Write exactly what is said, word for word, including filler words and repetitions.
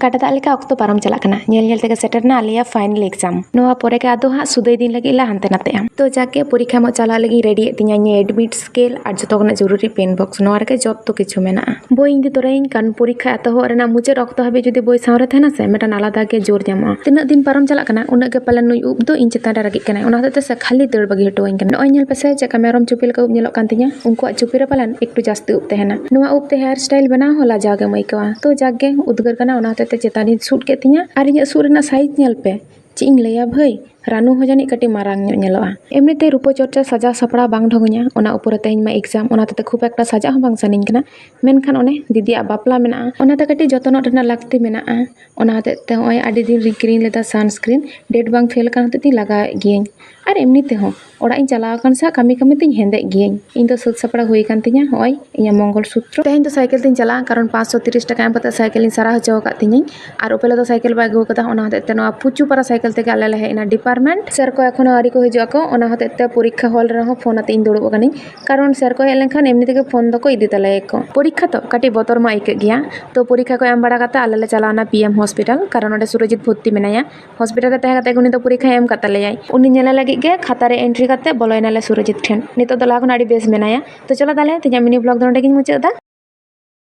ᱠᱟᱴᱟ ᱫᱟᱜ ᱞᱮᱠᱟ ᱚᱠᱛᱚ ᱯᱟᱨᱚᱢ ᱪᱟᱞᱟᱜ ᱠᱟᱱᱟ᱾ ᱧᱮᱞ ᱧᱮᱞ ᱛᱮᱜᱮ ᱥᱮᱴᱮᱨ ᱮᱱᱟ ᱟᱞᱮᱭᱟᱜ final exam᱾ ᱱᱚᱣᱟ ᱯᱚᱨᱮ ᱜᱮ ᱟᱫᱚ ᱦᱟᱸᱜ ᱥᱩᱫᱟᱹᱭ ᱫᱤᱱ ᱞᱟᱹᱜᱤᱫ ᱞᱮ ᱦᱟᱱᱛᱮ ᱱᱟᱛᱮᱜᱼᱟ᱾ ᱛᱚ ᱡᱟᱠ ᱜᱮ, ᱯᱚᱨᱤᱠᱠᱷᱟ ᱮᱢᱚᱜ ᱪᱟᱞᱟᱜ ᱞᱟᱹᱜᱤᱫ ready ᱮᱫ ᱛᱤᱧᱟᱹ ᱤᱧ admit scale ᱟᱨ ᱡᱚᱛᱚ ᱠᱷᱚᱱᱟᱜ ᱡᱚᱨᱩᱨᱤ pen box, ᱱᱚᱣᱟ ᱨᱮᱜᱮ ᱡᱚᱛᱚ ᱠᱤᱪᱷᱩ ᱢᱮᱱᱟᱜᱼᱟ᱾ ᱵᱳᱭ ᱤᱧ ᱤᱫᱤ ᱛᱚᱨᱟᱭᱟᱹᱧ, ᱠᱟᱨᱚᱱ ᱯᱚᱨᱤᱠᱠᱷᱟ ᱮᱛᱚᱦᱚᱵ ᱨᱮᱱᱟᱜ ᱢᱩᱪᱟᱹᱫ ᱚᱠᱛᱚ ᱦᱟᱹᱵᱤᱡ ᱡᱩᱫᱤ ᱵᱳᱭ ᱥᱟᱶ ᱨᱮ ᱛᱟᱦᱮᱱᱟ ᱥᱮ, ᱢᱤᱫᱴᱟᱝ ᱟᱞᱟᱫᱟ ᱜᱮ ᱡᱳᱨ ᱧᱟᱢᱚᱜᱼᱟ᱾ ᱛᱤᱱᱟᱹᱜ ᱫᱤᱱ ᱯᱟᱨᱚᱢ ᱪᱟᱞᱟᱜ ᱠᱟᱱᱟ, ᱩᱱᱟᱹᱜ ᱜᱮ ᱯᱟᱞᱮᱱ ᱱᱩᱭ ᱩᱵ ᱫᱚ ᱤᱧ ᱪᱮᱛᱟᱱ ᱨᱮ ᱨᱟᱹᱜᱤᱜ ᱠᱟᱱᱟᱭ, ᱚᱱᱟ ᱦᱚᱛᱮᱡ ᱛᱮ ᱥᱮ ᱠᱷᱟᱹᱞᱤ ᱫᱟᱹᱲ ᱵᱟᱹᱜᱤ ᱦᱚᱴᱚᱣᱟᱹᱧ ᱠᱟᱱᱟ᱾ ᱱᱚᱜᱼᱚᱭ ᱧᱮᱞ ᱯᱮᱥᱮ, ᱪᱮᱫ ᱞᱮᱠᱟ ᱢᱮᱨᱚᱢ ᱪᱩᱯᱤ ᱞᱮᱠᱟ ᱩᱵ ᱧᱮᱞᱚᱜ ᱠᱟᱱ ᱛᱤᱧᱟ, ᱩᱱᱠᱩᱣᱟᱜ ᱪᱩᱯᱤ ᱨᱮ ᱯᱟᱞᱮᱱ ᱮᱠᱴᱩ ᱡᱟᱹᱥᱛᱤ ᱩᱵ ᱛᱟᱦᱮᱱᱟ᱾ ᱱᱚᱣᱟ ᱩᱵ ᱛᱮ hair style ᱵᱮᱱᱟᱣ ᱦᱚᱸ ᱞᱟᱡᱟᱣ ᱜᱮᱢ ᱟᱹᱭᱠᱟᱹᱣᱟ᱾ ᱛᱚ ᱡᱟᱠ ᱜᱮ, ᱩᱫᱽᱜᱟᱹᱨ ᱠᱟᱱᱟ, ᱚᱱᱟ ᱦᱚᱛᱮᱡ ᱛᱮ ᱪᱮᱛᱟᱱ ᱨᱤᱧ ᱥᱩᱫ ᱠᱮᱫ ᱛᱤᱧᱟ᱾ ᱟᱨ ᱤᱧᱟᱹᱜ ᱥᱩᱫ ᱨᱮᱱᱟᱜ size ᱧᱮᱞ ᱯᱮ, ᱪᱮᱫ ᱤᱧ ᱞᱟᱹᱭᱟ ᱵᱷᱟᱹᱭ, ᱨᱟᱱᱩ ᱦᱚᱸ ᱡᱟᱹᱱᱤᱡ ᱠᱟᱹᱴᱤᱡ ᱢᱟᱨᱟᱝ ᱧᱚᱜ ᱧᱮᱞᱚᱜᱼᱟ᱾ ᱮᱢᱱᱤᱛᱮ ᱨᱩᱯᱚ ᱪᱚᱨᱪᱟ ᱥᱟᱡᱟᱣ ᱥᱟᱯᱲᱟᱣ ᱵᱟᱝ ᱰᱷᱚᱝ ᱤᱧᱟ, ᱚᱱᱟ ᱩᱯᱚᱨᱮ ᱛᱮᱦᱮᱧ ᱢᱟ exam, ᱚᱱᱟ ᱦᱚᱛᱮᱡ ᱛᱮ ᱠᱷᱩᱵ ᱮᱠᱴᱟ ᱥᱟᱡᱟᱜ ᱦᱚᱸ ᱵᱟᱝ ᱥᱟᱱᱟᱧ ᱠᱟᱱᱟ᱾ ᱢᱮᱱᱠᱷᱟᱱ ᱚᱱᱮ ᱫᱤᱫᱤᱭᱟᱜ ᱵᱟᱯᱞᱟ ᱢᱮᱱᱟᱜᱼᱟ, ᱚᱱᱟᱛᱮ ᱠᱟᱹᱴᱤᱡ ᱡᱚᱛᱱᱚᱜ ᱨᱮᱱᱟᱜ ᱞᱟᱹᱠᱛᱤ ᱢᱮᱱᱟᱜᱼᱟ᱾ ᱚᱱᱟ ᱦᱚᱛᱮᱡ ᱛᱮ ᱦᱚᱸᱜᱼᱚᱭ ᱟᱹᱰᱤ ᱫᱤᱱ ᱨᱤᱧ ᱠᱤᱨᱤᱧ ᱞᱮᱫᱟ sunscreen, date ᱵᱟᱝ ᱯᱷᱮᱞ ᱟᱠᱟᱱ ᱦᱚᱛᱮᱡ ᱛᱤᱧ ᱞᱟᱜᱟᱣᱮᱫ ᱜᱤᱭᱟᱹᱧ᱾ ᱟᱨ ᱮᱢᱱᱤ ᱛᱮᱦᱚᱸ ᱚᱲᱟᱜ ᱤᱧ ᱪᱟᱞᱟᱣ ᱟᱠᱟᱱ ᱥᱮ ᱠᱟᱹᱢᱤ ᱠᱟᱹᱢᱤ ᱛᱤᱧ ᱦᱮᱸᱫᱮᱜ ᱜᱤᱭᱟᱹᱧ᱾ ᱤᱧ ᱫᱚ ᱥᱟᱹᱛ ᱥᱟᱯᱲᱟᱣ ᱦᱩᱭ ᱟᱠᱟᱱ ᱛᱤᱧᱟ ᱦᱚᱸᱜᱼᱚᱭ ᱤᱧᱟᱹᱜ ᱢᱚᱝᱜᱚᱞ ᱥᱩᱛᱨᱚ᱾ ᱛᱮᱦᱮᱧ ᱫᱚ ᱥᱟᱭᱠᱮᱞ ᱛᱤᱧ ᱪᱟᱞᱟᱜᱼᱟ, ᱠᱟᱨᱚᱱ ᱯᱟᱸᱪᱥᱚ ᱛᱤᱨᱤᱥ ᱴᱟᱠᱟ ᱮᱢ ᱠᱟᱛᱮ ᱥᱟᱭᱠᱮᱞ ᱤᱧ ᱥᱟᱨᱟ ᱦᱚᱪᱚ ᱟᱠᱟᱫ ᱛᱤᱧᱟᱹᱧ᱾ ᱟᱨ ᱩᱯᱮᱞᱟ ᱫᱚ ᱥᱟᱭᱠᱮᱞ ᱵᱟᱭ ᱟᱹᱜᱩ ᱟᱠᱟᱫᱟ, ᱚᱱᱟ ᱦᱚᱛᱮᱡ ᱛᱮ ᱱᱚᱣᱟ ᱯᱩᱪᱩᱯᱟᱨᱟ ᱥᱟᱭᱠᱮᱞ ᱛᱮᱜᱮ ᱟᱞᱮ ᱞᱮ ᱦᱮᱡ ᱮᱱᱟ department᱾ ᱥᱮᱨ ᱠᱚ ᱮᱠᱷᱚᱱᱳ ᱟᱹᱣᱨᱤ ᱠᱚ ᱦᱤᱡᱩᱜ ᱟᱠᱚ, ᱚᱱᱟ ᱦᱚᱛᱮᱡ ᱛᱮ ᱯᱚᱨᱤᱠᱠᱷᱟ ᱦᱚᱞ ᱨᱮᱦᱚᱸ ᱯᱷᱳᱱ ᱟᱛᱮ ᱤᱧ ᱫᱩᱲᱩᱵ ᱟᱠᱟᱱᱟᱹᱧ, ᱠᱟᱨᱚᱱ ᱥᱮᱨ ᱠᱚ ᱦᱮᱡ ᱞᱮᱱᱠᱷᱟᱱ ᱮᱢᱱᱤ ᱛᱮᱜᱮ ᱯᱷᱳᱱ ᱫᱚᱠᱚ ᱤᱫᱤ ᱛᱟᱞᱮᱭᱟᱠᱚ᱾ ᱯᱚᱨᱤᱠᱠᱷᱟ ᱛᱚ ᱠᱟᱹᱴᱤᱡ ᱵᱚᱛᱚᱨ ᱢᱟ ᱟᱹᱭᱠᱟᱹᱜ ᱜᱮᱭᱟ᱾ ᱛᱚ ᱯᱚᱨᱤᱠᱠᱷᱟ ᱠᱚ ᱮᱢ ᱵᱟᱲᱟ ᱠᱟᱛᱮ ᱟᱞᱮ ᱞᱮ ᱪᱟᱞᱟᱣ ᱮᱱᱟ PM hospital, ᱠᱟᱨᱚᱱ ᱚᱸᱰᱮ ᱥᱩᱨᱚᱡᱤᱛ ᱵᱷᱚᱨᱛᱤ ᱢᱮᱱᱟᱭᱟ᱾ Hospital ᱨᱮ ᱛᱟᱦᱮᱸ ᱠᱟᱛᱮ ᱜᱮ ᱩᱱᱤ ᱫᱚ ᱯᱚᱨᱤᱠᱠᱷᱟᱭ ᱮᱢ ᱠᱟᱜ ᱛᱟᱞᱮᱭᱟᱭ᱾ ᱩᱱᱤ ᱧᱮᱞᱮ ᱞᱟᱹᱜᱤᱫ ᱜᱮ ᱠᱷᱟᱛᱟ ᱨᱮ entry ᱠᱟᱛᱮ ᱵᱚᱞᱚᱭᱮᱱᱟᱞᱮ ᱥᱩᱨᱚᱡᱤᱛ ᱴᱷᱮᱱ᱾ ᱱᱤᱛᱚᱜ ᱫᱚ ᱞᱟᱦᱟ ᱠᱷᱚᱱ ᱟᱹᱰᱤ ᱵᱮᱥ ᱢᱮᱱᱟᱭᱟ᱾ ᱛᱚ ᱪᱚᱞᱚ ᱛᱟᱦᱞᱮ, ᱛᱮᱦᱮᱧᱟᱜ mini vlog ᱫᱚ ᱱᱚᱸᱰᱮ ᱜᱤᱧ ᱢᱩᱪᱟᱹᱫ ᱮᱫᱟ᱾